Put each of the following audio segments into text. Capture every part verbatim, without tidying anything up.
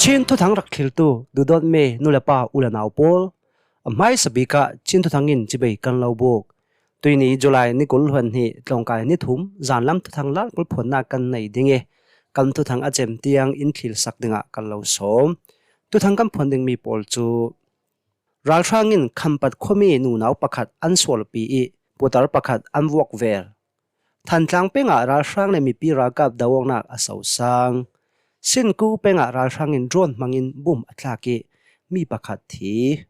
Chin thuthang rak thlirtu dudawtmi nu le pa u le nau pawl, a hmaisa bik ah Chin thuthang in cibai kan lo buk. Tuini July ni kul hluan hnih tlawngkai ni thum zanlam thuthang lalkul phuannak kan nei ding ih, kan thuthang a cem tiang in thlirsak dingah kan lo sawm. Thuthang kan phuan dingmi pawl cu, ralhrang in Khampat khuami nunau pakhat an sualpi ih putar pakhat an vuak vel. Thantlang pengah ralhrang le mipi ralkap do-awknak a sosang. Sinku pengah ralhrang in drone hmangin bum a thlak ih mi pakhat thi.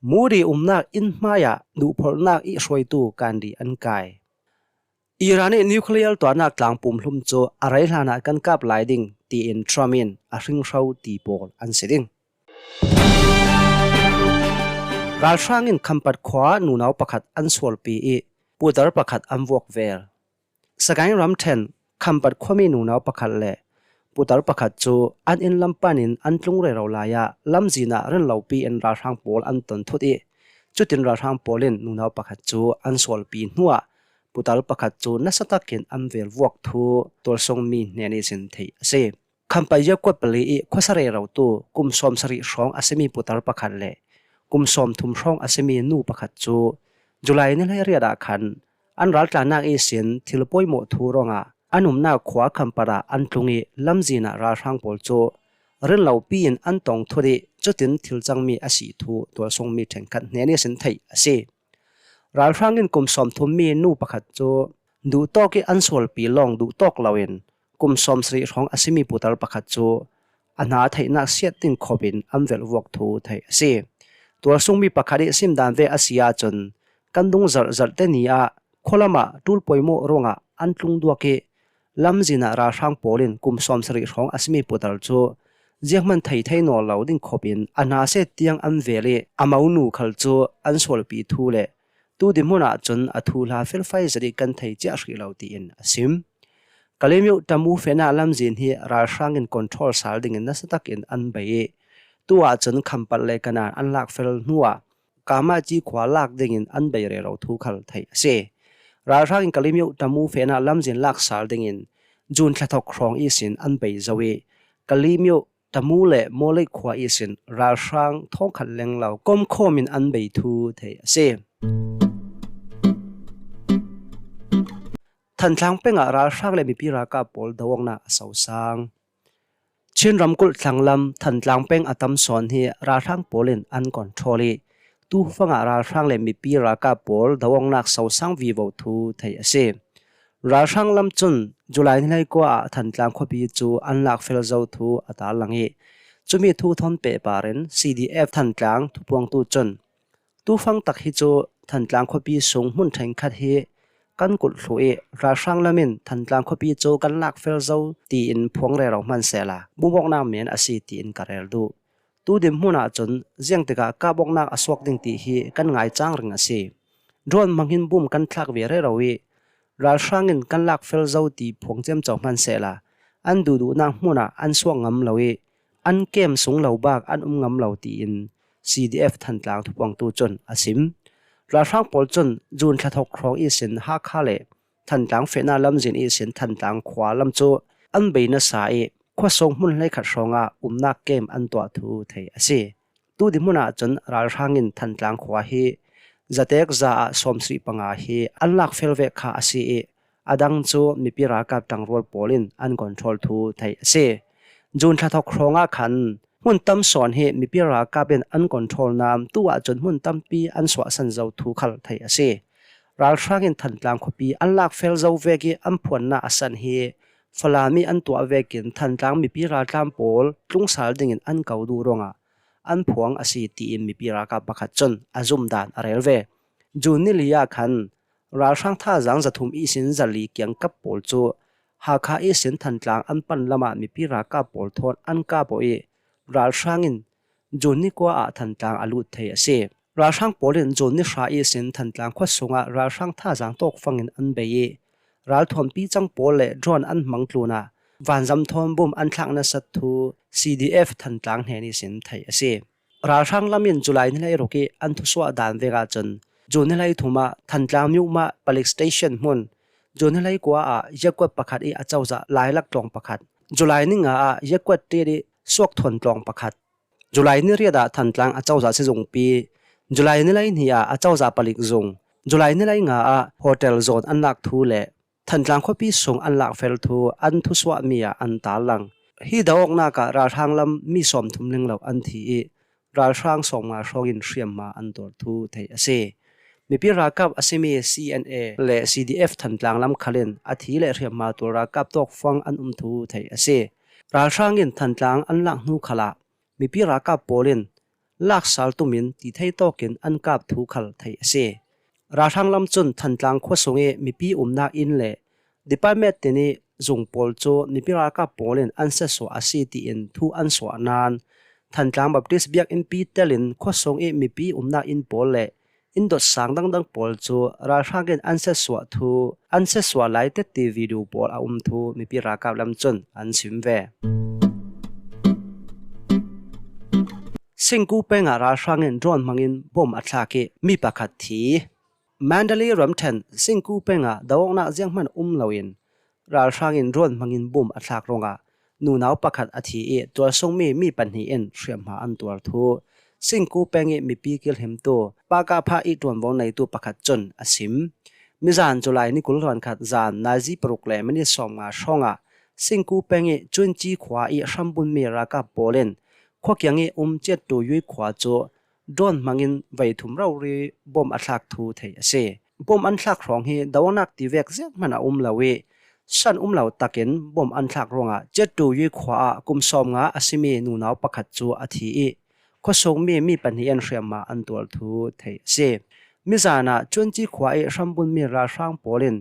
Modi umnak inn hmaiah duhphorhnak ih hruaitu kanri an kai. Iran ih nuclear tuahnak tlang pumhlum cu a rei hlanah kan kap lai ding, tiin Trump in a hringhro ti pawl an si ding. Ralhrang in Khampat khua nunau pakhat an sualpi ih putar pakhat an vuak vel. Sagaing ramṭhen Khampat khuami nunau pakhat le putar pakhat cu an inn lam panin an tlung rero lai ah lamzin ah rinlopi in ralhrang pawl an ton thut ih, cutin ralhrang pawl in nunau pakhat cu an sualpi hnuah putar pakhat cu nasa takin an vel vuak thu tualsungmi hnen ihsin theih a si. Khampat yakkuat pali ih khuasa rerotu kum sawmsarih hrawng a simi putar pakhat le kum sawmthum hrawng a simi nu pakhat cu July ni hleiriat ah khan an raltlannak ihsin thil poimawh thu ruangah an umnak khua Khampat ah an tlung ih lamzin ah ralhrang pawl cu rinlopi in an tong thut ih cutin thil cangmi a si thu tualsungmi ṭhenkhat hnen ihsin theih a si. Ralhrang in kum sawmthum mi nu pakhat cu duhtawk ih an sualpi lawng duhtawk loin kum sawmsarih hrawng a simi putar pakhat cu a hna theihnak siat ding khop in an velh vuak thu theih a si. Tualsungmi pakhat ih simdan ve a si ahcun kan dung zarh zarhte ni ah khualam ah ṭul poimawh ruangah an tlung duak ih lamzin ah ralhrang pawl in kum sawmsarih hrawng a simi putar cu zianghman thei thei nawl lo ding khop in a hna set tiang an vel ih a monu khal cu an sualpi thu le tu dinhmun ahcun a thuhla felfai zet ih kan thei ciah hrih lo tiin a sim. Kalemyo Tamu fehnak lamzin hi ralhrang in control sal dingin nasa takin an bei ih tu ahcun Khampat le Kanan an lakfel hnuah Kamaci khua lak dingin an bei rero thu khal theih a si. Ralhrang in Kalemyo Tamu fehnak lamzin lak sal dingin June thla thawk hrawng ihsin an bei zo ih Kalemyo Tamu le Mawlei khua ihsin ralhrang thawngkhat lenglo komkhawm in an bei thu theih a si. Thantlang pengah ralhrang le mipi ralkap pawl do-awknak a sosang. Chin ramkulh thlanglam Thantlang peng a tam sawn hi ralhrang pawl in an control ih tufangah ralhrang le mipi ralkap pawl do-awknak sosang vivo thu theih a si. Ralhrang lam cun July ni hleikua ah Thantlang khuapi cu an lakfel zo thu a tarlang ih cumi thu thawn pehpar in C D F Thantlang thupuangtu cun tufang tak hi cu Thantlang khuapi sung hmun ṭhenkhat hi kan kulh thluh ih ralhrang lam in Thantlang khuapi cu kan lakfel zo tiin phuang rero hmansehla bumawknak men a si tiin ka rel duh. Tu dinhmun ahcun ziangtikah kap awknak a suak ding ti hi kan ngai cang ring a si. Drone hmangin bum kan thlak ve rero ih ralhrang in kan lakfel zo ti phuang ciamco hmansehla an duhduhnak hmun ah an suak ngam lo ih an kem sung lo bak an um ngam lo tiin C D F Thantlang thupuangtu cun a sim. Ralhrang pawl cun June thla thawk hrawng ihsin Hakha le Thantlang fehnak lamzin ihsin Thantlang khua lam cu an bei nasa ih khuasung hmun hleikhat hrawngah umnak kem an tuah thu theih a si. Tu dinhmun ahcun ralhrang in Thantlang khua hi zatek za ah sawmsarih panga hi an lakfel vek kha a si ih a dang cu mipi ralkap ṭangrual pawl in an control thu theih a si. June thla thawk hrawngah khan hmun tam sawn hi mipi ralkap in an control nain tu ahcun hmun tampi an suahsan zo thu khal theih a si. Ralhrang in Thantlang khuapi an lakfel zo vek ih an phuannak a san hi Falam ih an tuah vekin Thantlang mipi raltlan pawl tlungsal dingin an ko duh ruangah an phuang a si tiin mipi ralkap pakhat cun a zumdan a rel ve. June ni li ah khan ralhrang thazaang zathum ihsin zali kiangkap pawl cu Hakha ihsin Thantlang an pan lamah mipi ralkap pawl thawn an kap awh ih ralhrang in June ni kua ah Thantlang a lut thei a si. Ralhrang pawl in June ni hra ihsin Thantlang khuasung ah ralhrang thazaang tawkfang in an bei ih ralthuampi cang pawl le drone an hmang tlunah vanzam thawn bum an thlak nasat thu C D F Thantlang hnen ihsin theih a si. Ralhrang lam in July ni hleiruk ih an thusuah dan vek ahcun June ni hleithum ah Thantlang Myukmah Palik Station hmun, June ni hleikua ah yakkuat pakhat ih a cozah Lailak tlawng pakhat, July ni nga ah yakkuat ṭiat ih Suakthawn tlawng pakhat. July ni riat ah Thantlang acozah sizungpi, July ni lei hnih ah acozah palik zung, July ni lei nga ah hotel zawn an lak thu le Thantlang khuapi sung an lak fel thu an thusuahmi ah an tarlang. Hi do-awknak ah ralhrang lam mi sawmthum lenglo an thi ih, ralhrang sawmnga hrawngin hriamhma an tuar thu theih a si. Mipi ralkap a simi C N A le C D F Thantlang lam khalin a thi le hriamhma tuar ralkap tawkfang an um thu theih a si. Ralhrang in Thantlang an lak hnu khalah mipi ralkap pawl in laksal tumin ti thei tawkin an kap thu khal theih a si. Ralhrang lam cun Thantlang khuasung ih mipi umnak inn le department tin ih zung pawl cu mipi ralkap pawl in an siatsuah a si tiin thu an suah nain, Thantlang Baptist Biakinnpi telin khuasung ih mipi umnak inn pawl le inn dot sang dangdang pawl cu ralhrang in an siatsuah thu, an siatsuah lai tetti video pawl a um thu mipi ralkap lam cun an sim ve. Singku peng ah ralhrang in drone hmangin bom a thlak ih mi pakhat thi. Mandalay ramṭhen Singku peng ah do-awknak zianghman um loin ralhrang in drone hmangin bom a thlak ruangah nunau pakhat a thi ih tualsungmi mi pahnih in hriamhma an tuar thu Singku peng ih mipi kilhimtu Pakapha ih ṭuanvo neitu pakhat cun a sim. Mizan July ni kul hluan khat zan nazi paruk le minit sawmnga hrawngah Singku peng ih Cunci khua ih hrambunmi ralkap pawl in khuakiang ih um Ciattu Yui khua cu drone hmangin veithum rori bom a thlak thu theih a si. Bom an thlak hrawng hi do-awknak tivek zianghman a um lo ih san um lo takin bom an thlak ruangah Ciattu Yui khua ah kum sawmnga a simi nunau pakhat cu a thi ih khuasungmi mi pahnih in hriamhma an tuar thu theih a si. Mizan ah Cunci khua ih hrambunmi ralhrang pawl in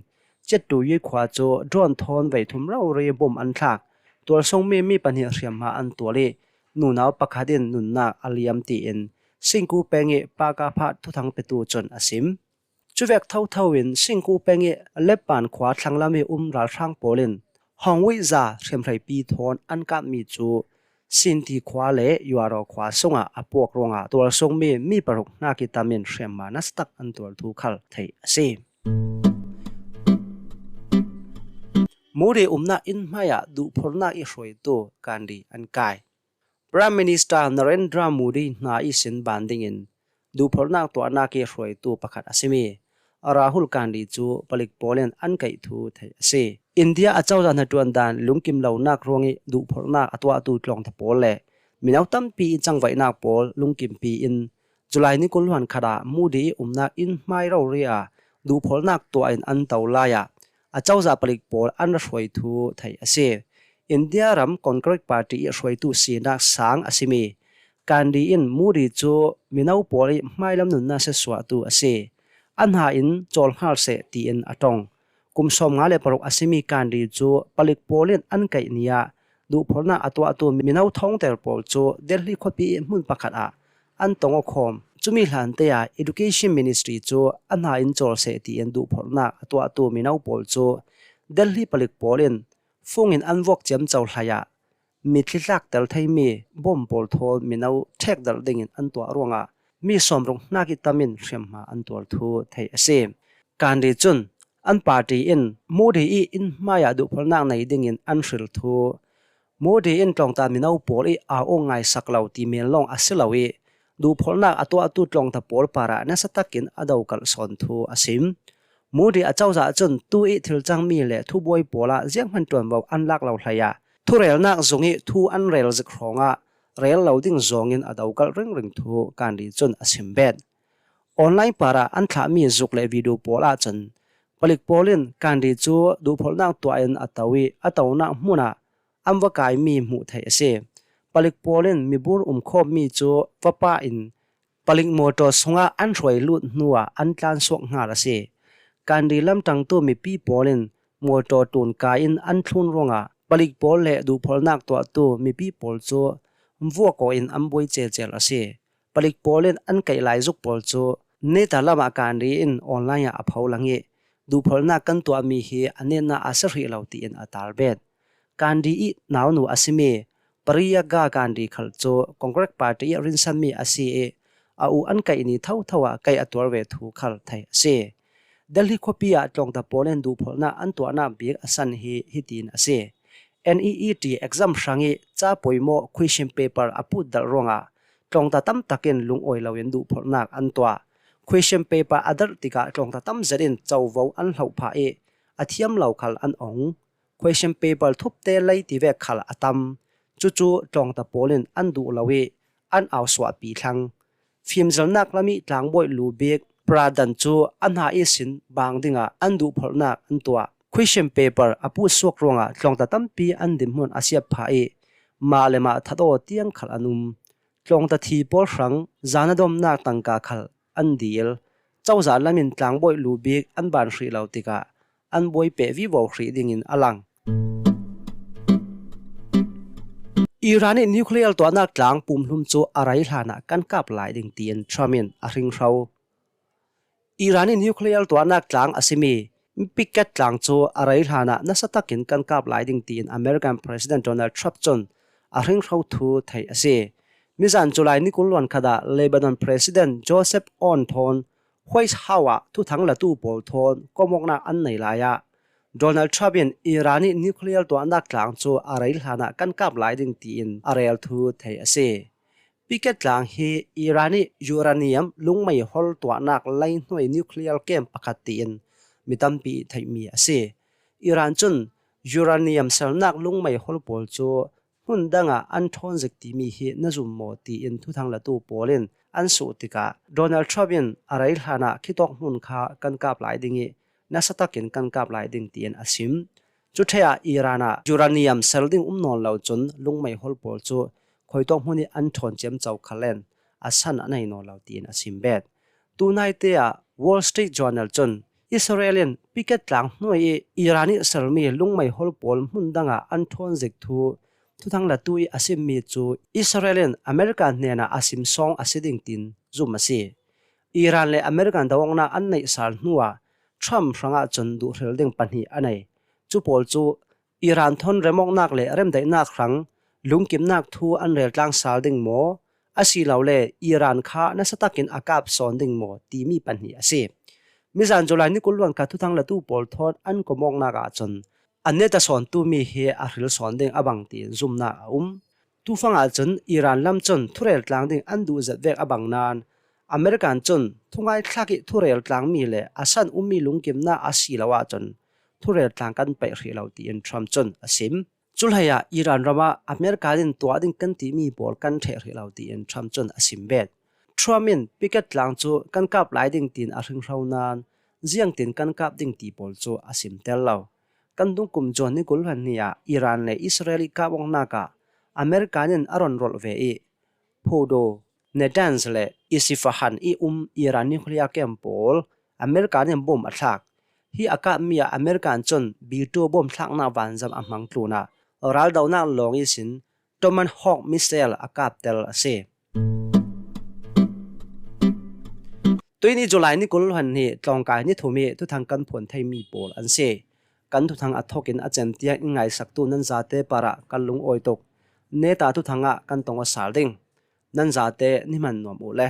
Ciattu Yui khua cu drone thawn veithum rori bom an thlak. Tualsungmi mi pahnih hriamhma an tuar ih nunau pakhat in nunnak a liam tiin Singku peng ih Pakapha thuthang petu cun a sim. Cuvek thotho in Singku peng ih Lepan khua thlanglam ih um ralhrang pawl in Hongwei za hriamhreipi thawn an kapmi cu Sinti khua le Yuaro khua sungah a puak ruangah tualsungmi mi paruk hnak ih tam in hriamhma nasatak an tuar thu khal theih a si. Modi umnak inn hmaiah duhphorhnak ih hruaitu Gandhi an kai. Prime Minister Narendra Modi hna ihsin ban dingin duhphorhnak tuahnak ih hruaitu pakhat a simi Rahul Gandhi cu palik pawl in an kaih thu theih a si. India acozah hnaṭuan dan lungkim lonak ruangih duhphorhnak a tuahtu tlawngta pawl le mino tampi ih cangvaihnak pawl lungkimpi in July ni kul hluan khat ah Modi ih umnak inn hmai rori ah duhphorhnak tuah in an to lai ah acozah palik pawl an ra hruai thu theih a si. India ram Congress Party ih hruaitu sinak sang a simi Gandhi in Modi cu mino pawl ih hmailam nunnak siatsuahtu a si. A hna in cawl hngal seh tiin a ṭong. Kum sawmnga le paruk a simi Gandhi cu palik pawl in an kaih ni ah duhphorhnak a tuahtu mino thawngter pawl cu Delhi khuapi ih hmun pakhat ah an tong aw khawm. Cumi hlante ah Education Ministry cu a hna in cawl seh tiin duhphorhnak a tuahtu mino pawl cu Delhi palik pawl in fung in an vuak ciamco hlei ah mitthli tlakter theimi bom pawl thawn mino ṭhekdarh dingin an tuah ruangah mi sawmruk hnak ih tam in hriamhma an tuar thu theih a si. Gandhi cun an party in Modi ih inn hmaiah duhphorhnak nei dingin an hril thu, Modi in tlawngta mino pawl ih au-awk ngaisak lo ti men lawng a si lo ih duhphorhnak a tuahtu tlawngta pawl parah nasa takin a do kalh sawn thu a sim. Modi acozah cun tu ih thil cangmi le thubuai pawl ah zianghman ṭuanvo an lak lo hlei ah thurelnak zung ih thu an rel zik hrawngah rel lo ding zawngin a do kalh ringring thu Gandhi cun a sim bet. Online parah an thlahmi zuk le video pawl ahcun palik pawl in Gandhi cu duhphorhnak tuah in a to ih a tonak hmun ah an va kaimi hmuh theih a si. Palik pawl in mibur umkhawmmi cu va pah in palik mawṭaw sungah an hruai lut hnuah an tlansuak hngal a si. Gandhi lamṭangtu mipi pawl in mawṭaw ṭun kai in an thlun ruangah palik pawl le duhphorhnak tuahtu mipi pawl cu vuak aw in an buai celcel a si. Palik pawl in an kaih lai zuk pawl cu neta lamah Gandhi in online ah a pho lang ih duhphorhnak kan tuahmi hi a netnak a si hrih lo tiin a tar bet. Gandhi ih naunu a simi Priyanka Gandhi khal cu Congress Party ih rinsanmi a si ih a u an kaih ni thotho ah kaih a tuar ve thu khal theih a si. Delhi khuapi ah tlawngta pawl in duhphorhnak an tuahnak bik a san hi hitin a si. NEET exam hrangih ca poimaw question paper a put dalh ruangah tlawngta tam takin lungawi loin duhphawrhnak an tuah. Question paper a dalh tikah tlawngta tam zetin covo an hloh phah ih a thiam lo khal an ong. Question paper thupte lei tivek khal a tam. Cucu tlawngta pawl in an duh lo ih an ausuahpi thlang. Fimzilnak lam ih tlangbawi lu bik Pradhan cu a hna ihsin bang dingah an duhphawrhnak an tuah. Question paper a put suak ruangah tlawngta tampi an dinhmun a siap phah ih mah le mah that aw tiang khal an um. Tlawngta thi pawl hrang zan a dawmnak tangka khal an dil. Cozah lam in tlangbawi lu bik an ban hrih lo tikah an buai peh vivo hrih dingin a lang. Iran ih nuclear tuahnak tlang pumhlum cu a rei hlanah kan kap lai ding tiin Trump in a hringhro. Iran ih nuclear tuahnak tlang a simi Picket tlang cu a rei hlanah nasa takin kan kap lai ding tiin American President Donald Trump cun a hringhro thu theih a si. Mizan July ni kul luan khat ah Lebanon President Joseph Aoun thawn White House ah thuthang latu pawl thawn komawknak an nei lai ah Donald Trump in Iran ih nuclear tuahnak tlang cu a rei hlanah kan kap lai ding tiin a rel thu theih a si. Picket tlang hi Iran ih uranium lungmei hol tuahnak leihnuai nuclear camp pakhat tiin mi tampi ih theihmi a si. Iran cun uranium selnak lungmei hol pawl cu hmun dangah an ṭhawn zik timi hi na zum maw tiin thuthang latu pawl in an suh tikah Donald Trump in a rei hlanah khitawk hmun kha kan kap lai ding ih nasa takin kan kap lai ding tiin a sim. Cu ṭheh ah Iran ah uranium sel ding um nawn lo cun lungmei hol pawl cu khuitawk hmun ih an ṭhawn ciamco khal in a san a nei nawn lo tiin a sim bet. Tunaite ah Wall Street Journal cun Israel in Picket tlang hnuai ih Iran ih selmi lungmei hol pawl hmun dangah an ṭhawn zik thu thuthang latu ih a simmi cu Israel in America hnenah a sim sawng a si ding tiin zum a si. Iran le American do-awknak an neih sal hnuah Trump hrangah cun duhhril ding pahnih a nei. Cu pawl cu Iran thawn remawknak le remdaihnak hrang lungkimnak thu an rel tlang sal ding maw, asilole Iran kha nasa takin a kap sawn ding maw timi pahnih a si. Mizan July ni kul luan khat thuthang latu pawl thawn an komawknak ahcun an neta sawntu mi hi a hril sawn ding a bang tiin zumnak a um. Tufang ahcun Iran lam cun thurel tlang ding an duh zet vek a bang nain American cun thungai thlak ih thurel tlangmi le a san ummi lungkimnak a si lo ahcun thurel tlang kan paih hrih lo tiin Trump cun a sim. Cu hleiah Iran ram ah American in tuah ding kan timi pawl kan ṭheh hrih lo tiin Trump cun a sim bet. Trump in Picket tlang cu kan kap lai ding tiin a hringhro nain ziangtin kan kap ding ti pawl cu a sim tel lo. Kan dungkum June ni kul hluan hnih ah Iran le Israel ih kap awknak ah American in a ron rolh ve ih Fordo, Natanz le Isfahan ih um Iran nuclear camp pawl American in bom a thlak. Hi a kapmi ah American cun B two bom thlaknak vanzam a hmang tlunah raldohnak lawng ihsin Tomahawk missile a kaptel a si. Tuihni July ni kul hluan hnih tlawngkai ni thum ih thuthang kan phuan theimi pawl an si. Kan thuthang a thawkin a cem tiang in ngaisaktu nan zate parah kan lungawi tuk. Neta thuthang ah kan tong aw sal ding. Nan zate ni hman nuam uh le.